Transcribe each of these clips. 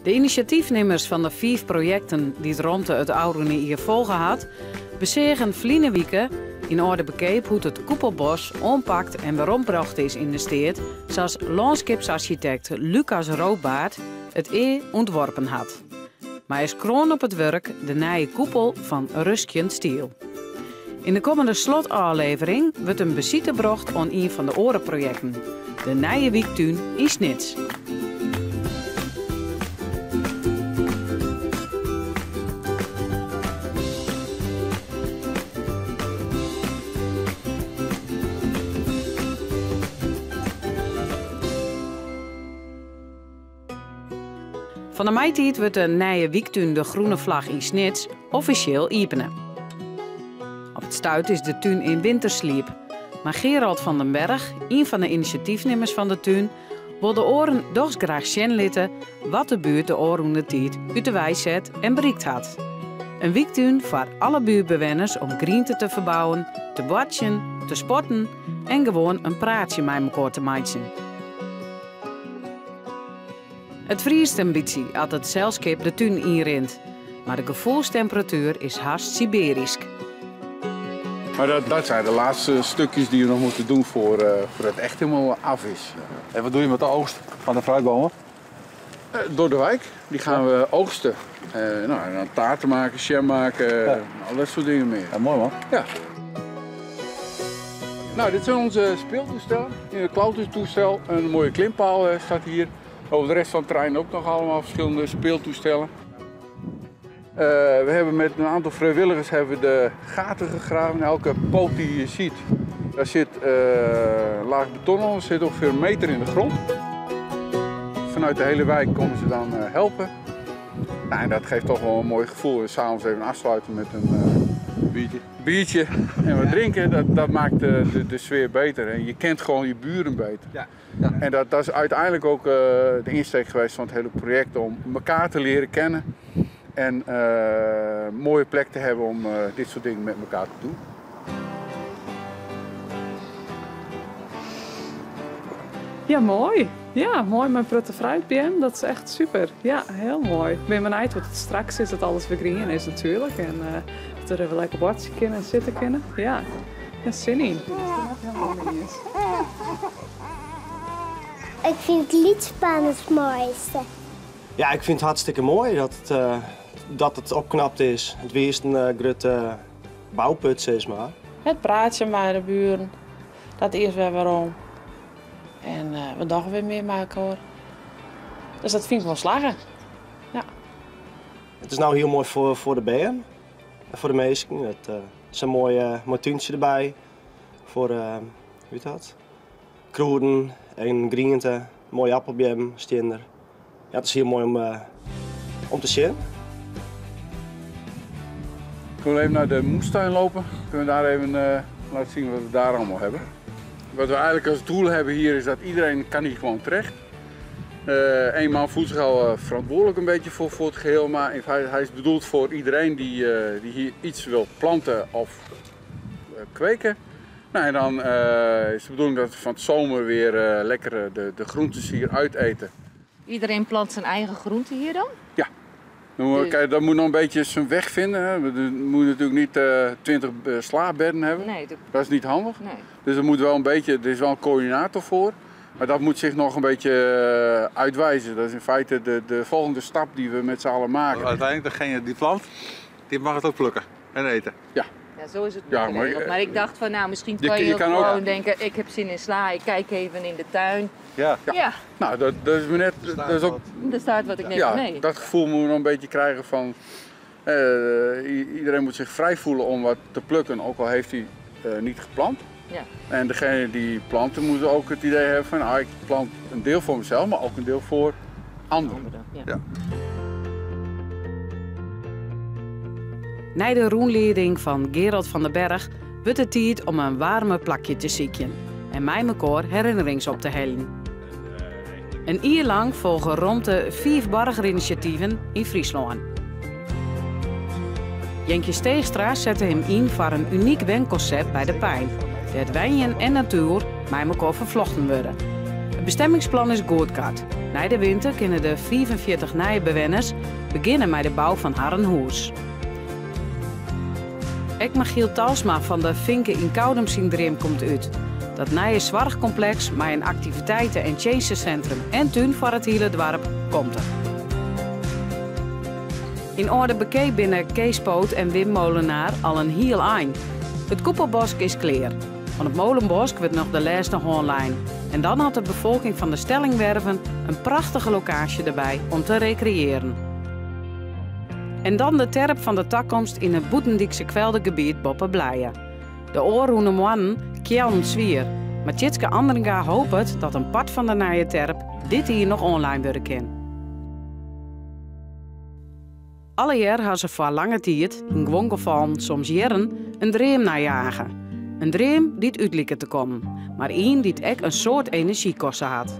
De inisjatyfnimmers fan de fiif projekten dy't Romte it ôfrûne jier folge hat, beseagen ferline wike yn Aldeberkeap hoe't it Koepelbos oanpakt en werombrocht is yn de steat sa's lânskipsarsjitekt Lucas Roodbaard it ea ûntworpen hat. Mei as kroan op it wurk de nije koepel fan ruskjend stiel. Yn de kommende slotôflevering wurdt in besite brocht oan ien fan de oare projekten, de nije wyktún yn Snits. Fan 'e maitiid wurdt de nije wyktún De Groene Vlag yn Snits offisjeel iepene. Op it stuit is de tún yn wintersliep, mar Gerald van den Berg, ien fan de inisjatyfnimmers fan de tún, wol de oaren dochs graach sjen litte wat de buert de ôfrûne tiid út de wei set en berikt hat. In wyktún foar alle buertbewenners om griente te ferbouwen, te boartsjen, te sporten en gewoan in praatsje mei mekoar te meitsjen. It friest in bytsje at it selskip de tún ynrint, mar de gefoelstemperatuer is hast Sibearysk. Maar dat, dat zijn de laatste stukjes die we nog moeten doen voor, uh, voor het echt helemaal af is. En wat doe je met de oogst van de fruitbomen? Uh, door de wijk. Die gaan we oogsten. Uh, nou, en dan taarten maken, jam maken, ja. al dat soort dingen meer. Ja, mooi man. Ja. Nou, dit zijn onze speeltoestellen. Een klautertoestel, een mooie klimpaal staat hier. Over de rest van het terrein ook nog allemaal verschillende speeltoestellen. Uh, we hebben met een aantal vrijwilligers hebben we de gaten gegraven. Elke poot die je ziet, daar zit uh, laag beton onder, zit ongeveer een meter in de grond. Vanuit de hele wijk komen ze dan uh, helpen. Nou, en dat geeft toch wel een mooi gevoel. S'avonds even afsluiten met een biertje. biertje en wat drinken, dat, dat maakt de, de, de sfeer beter. En je kent gewoon je buren beter. Ja. Ja. En dat, dat is uiteindelijk ook uh, de insteek geweest van het hele project om elkaar te leren kennen en uh, een mooie plek te hebben om uh, dit soort dingen met elkaar te doen. Ja, moai. Ja, moai mei in protte fruitbeammen. Dat is echt super. Ja, hiel moai. Ik bin benijd wat it straks is, dat alles wer grien is natuerlik. En uh, dat we der wer lekker boartsje kinne en sitte kinne. Ja, ja sin yn. Ik fyn it glydbaan it moaiste. Ja, ik fyn it hartstikke moai dat it, uh, dat it opknapt is. It wie earst in uh, grutte bouput, sis mar. It praatsje mei de buren, dat is wer werom. En uh, we dogge wer mear mei elkoar. Dus dat fyn ik wol slagge. Ja. It is no hiel moai foar, foar de bern en foar de minsken. It uh, is in moai, uh, moai túntsje derby. Foar, uh, hoe hjit dat? Krûden en griente, moaie appelbeammen stean der. Ja, it is hiel moai om, uh, om te sjen. Kunnen we even naar de moestuin lopen? Kunnen we daar even uh, laten zien wat we daar allemaal hebben? Wat we eigenlijk als doel hebben hier is dat iedereen kan hier gewoon terecht. Eén uh, man voelt zich al verantwoordelijk een beetje voor, voor het geheel, maar in feite hij is bedoeld voor iedereen die, uh, die hier iets wil planten of kweken. Nou, en dan is de bedoeling dat we van het zomer weer lekker de, de groentes hier uiteten. Iedereen plant zijn eigen groente hier dan? Ja. Dan moet, dus... Kijk, dat moet nog een beetje zijn weg vinden. Hè. We moeten natuurlijk niet 20 slaabedden hebben. Nee, dat... dat is niet handig. Nee. Dus er moet wel een beetje, er is wel een coördinator voor. Maar dat moet zich nog een beetje uitwijzen. Dat is in feite de, de volgende stap die we met z'n allen maken. Uiteindelijk, degene die plant, die mag het ook plukken en eten. Ja. Ja, zo is het ja, maar, maar ik dacht van, nou, misschien kan je, je kan gewoon ook denken, ik heb zin in sla, ik kijk even in de tuin. Ja. Ja. ja. Nou, dat, dat is net, dat is ook... Er staat wat ik net ja, mee. Dat gevoel moeten we nog een beetje krijgen van, uh, iedereen moet zich vrij voelen om wat te plukken, ook al heeft hij uh, niet geplant. Ja. En degene die planten moeten ook het idee hebben van, ah, ik plant een deel voor mezelf, maar ook een deel voor anderen. anderen ja. ja. Nei de rûnlieding fan Gerald van der Berg wurdt it tiid om in waarme plakje te sykjen en mei mekoar herinnerings op te heljen. In jier lang folge Romte fiif boargerinisjativen yn Fryslân. Jenkje Steegstra sette him yn foar in unyk wenkonsept by De Pein, dêr't wenjen en natuer mei mekoar ferflochten wurde. It bestemmingsplan is goedkard. Nei de winter kinne de 45 nije bewenners begjinne mei de bou fan harren hûs. Ek Michiel Talsma fan de Finke yn Koudum syn dream komt út. Dat nije soarchkompleks mei in aktiviteite en tsjinstesintrum en tún foar it hiele doarp komt der. Yn Alde Bekeap binne Kees Poot en Wim Molenaar al in hiel ein. It Koepelbosk is klear. Oan it Molenbosk wurdt noch de lêste hân lein. En dan hat de befolking fan de Stellingwerven in prachtige lokaasje derby om te rekreëaren. En dan de terp fan de takomst yn it bûtendykse kweldergebiet boppe Blije. De ôfrûne moannen keallen swier, mar Tjitske Andringa hopet dat in part fan de nije terp dit jier noch oanlein wurde kin. Allegear ha se foar lange tiid, yn guon gefallen soms jierren, in dream neijage. In dream dy't út liket te kommen, mar ien dy't ek in soad enerzjy koste hat.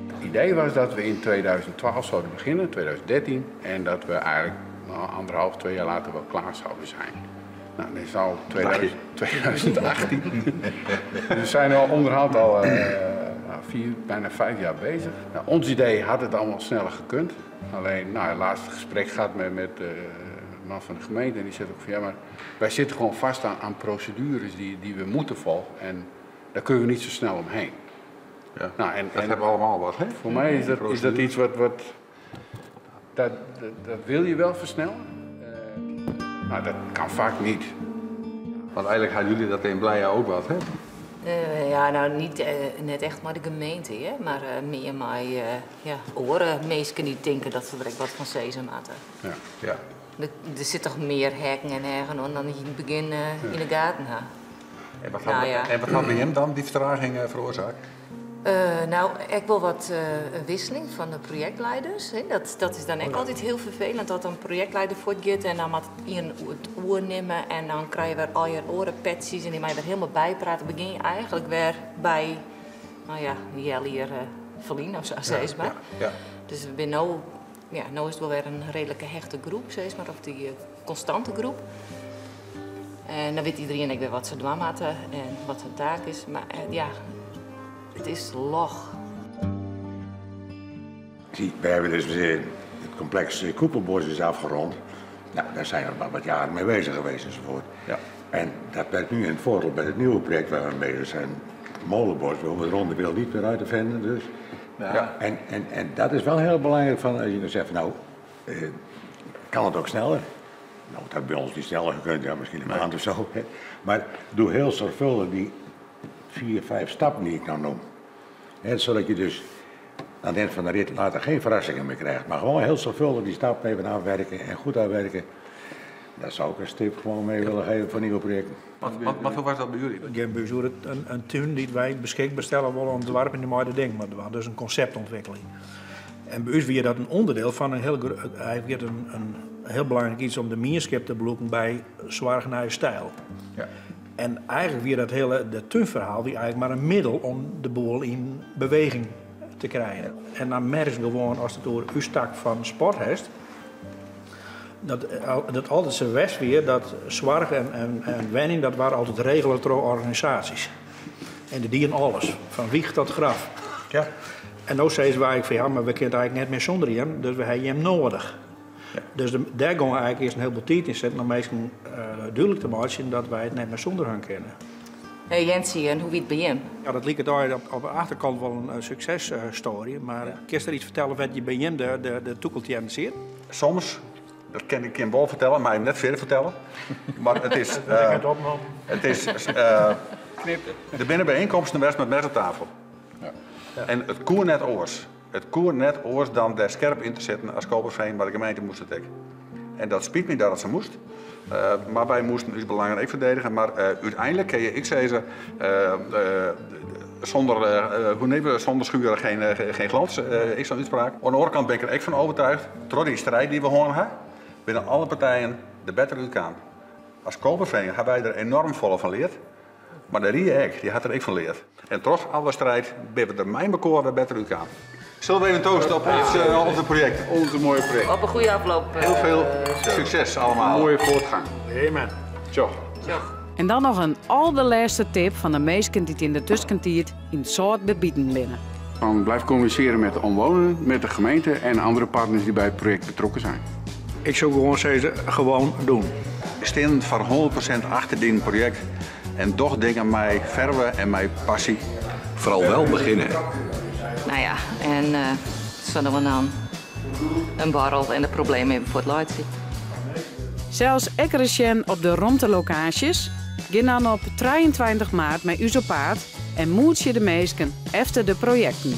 Het idee was dat we in 2012 zouden beginnen, 2013, en dat we eigenlijk nou, anderhalf, 2 jaar later wel klaar zouden zijn. Nou, dat is al 2018. We zijn al onderhand al nou, 4, bijna 5 jaar bezig. Nou, ons idee had het allemaal sneller gekund. Alleen, nou, het laatste gesprek gaat met de man van de gemeente en die zegt ook van ja, maar wij zitten gewoon vast aan procedures die we moeten volgen en daar kunnen we niet zo snel omheen. Ja. Nou, en, Dat en hebben we allemaal wat, hè? Voor mij is dat iets wat dat wil je wel versnellen. Nou, dat kan vaak niet. Want eigenlijk hadden jullie dat in Blije ook wat, hè? Ja, nou niet net echt maar de gemeente, hè? Maar meer maar ja, oren. Meesten die denken dat ze er echt wat van seizen hadden. Ja. Ja. Er zit toch meer hekken en hergen dan je in het begin in de gaten had. En Nou, ja. wat had bij hem dan die vertraging veroorzaakt? Nou, ik wil wat wisseling van de projectleiders. Hè. Dat is dan ook altijd heel vervelend dat een projectleider voortgaat en dan moet iemand het oor nemen en dan krijg je weer al je orenpetsies en die mij weer helemaal bijpraten. Begin je eigenlijk weer bij, nou ja, Jelle hier verlien of zo, zeg maar. Dus we zijn nou, ja, nou is het wel weer een redelijke hechte groep, zeg maar, of die constante groep. En dan weet iedereen ook weer wat ze doen moeten en wat hun taak is. Maar ja, het is log. Zie, wij hebben dus het complex Koepelbos is afgerond. Nou, daar zijn we maar wat jaren mee bezig geweest enzovoort. En dat werkt nu in het voordeel bij het nieuwe project waar we mee bezig zijn. Molenbos, we hoeven de ronde wereld niet meer uit te vinden. Dus. En dat is wel heel belangrijk van, als je dan zegt van, nou, kan het ook sneller? Nou, dat had bij ons niet sneller gekund, ja, misschien een maand of zo. Hè. Maar doe heel zorgvuldig die 4, 5 stappen die ik nou noem. Hè, zodat je dus aan het eind van de rit later geen verrassingen meer krijgt. Maar gewoon heel zorgvuldig die stappen even afwerken en goed afwerken. Daar zou ik een tip gewoon mee willen geven voor nieuwe projecten. Wat hoe was dat bij jullie? Ik heb bij ons een tuin die wij beschikbaar stellen willen om het dorp in de mooie ding. Maar dat was dus een conceptontwikkeling. En bij ons was dat een onderdeel van een heel gro-, eigenlijk een heel belangrijk iets om de meerschip te beloeken bij Zwaar naar Stijl. En eigenlijk weer dat hele de tuinverhaal, die eigenlijk maar een middel om de boel in beweging te krijgen. En dan merk je gewoon als het door uw stak van sport heeft, dat altijd zijn west weer, dat zorg en wenning, dat waren altijd regelen door organisaties. En die dienen alles, van wieg tot graf. En nou zeiden ze eigenlijk van ja, maar we kunnen het eigenlijk net meer zonder hem, dus we hebben hem nodig. Dus daar gaan we eigenlijk eerst een heleboel tijd in zetten om mensen duidelijk te maken dat wij het net meer zonder hen kennen. Hey Jensie, en hoe wie het bij hem? Ja, dat liep het daar op de achterkant wel een successtory, maar kun je er iets vertellen wat je bij hem de toekomst ziet? Soms, dat kan ik Kim wel vertellen, maar hem net verder vertellen. Maar het is, Dat ik het opnam. het is er binnen bijeenkomsten best met mes op tafel. En het koer net oors. Het koer net oors dan daar scherp in te zetten als Koperveen, maar de gemeente moest het ook. En dat spiet me dat het ze moest. Maar wij moesten ons belangrijk verdedigen. Maar uiteindelijk kun je, ik zei ze zonder hoe nemen we, zonder schuren geen glans. Ik zo'n uitspraak. Aan de andere kant ben ik er echt van overtuigd. Trots die strijd die we horen hebben, binnen alle partijen de betere uitkwam. Als Koperveen hebben wij er enorm volle van geleerd. Maar de Rie ek, die had er ook van geleerd. En trots alle strijd ben we er mijn bekoor weer beter uitkwam. Zullen we even toosten op onze project? Onze mooie project. Op een goede afloop. Heel veel succes allemaal. Mooie voortgang. Amen. Tjoch. Tjoch. En dan nog een allerlaatste tip van de meesten die het in de tussentijd in het soort bebieden binnen. Van blijf communiceren met de omwonenden, met de gemeente en andere partners die bij het project betrokken zijn. Ik zou gewoon zeggen, gewoon doen. Stean foar 100% achter dit project en doch dingen mei ferve en mei passy. Vooral wel beginnen. Nou ja, en zullen we dan een borrel en de problemen even voor het laatste. Sels ek ris sjen op de romtelokaasjes. Gean dan op 23 maart mei ús op paad en moetsje de minsken efter de projekten.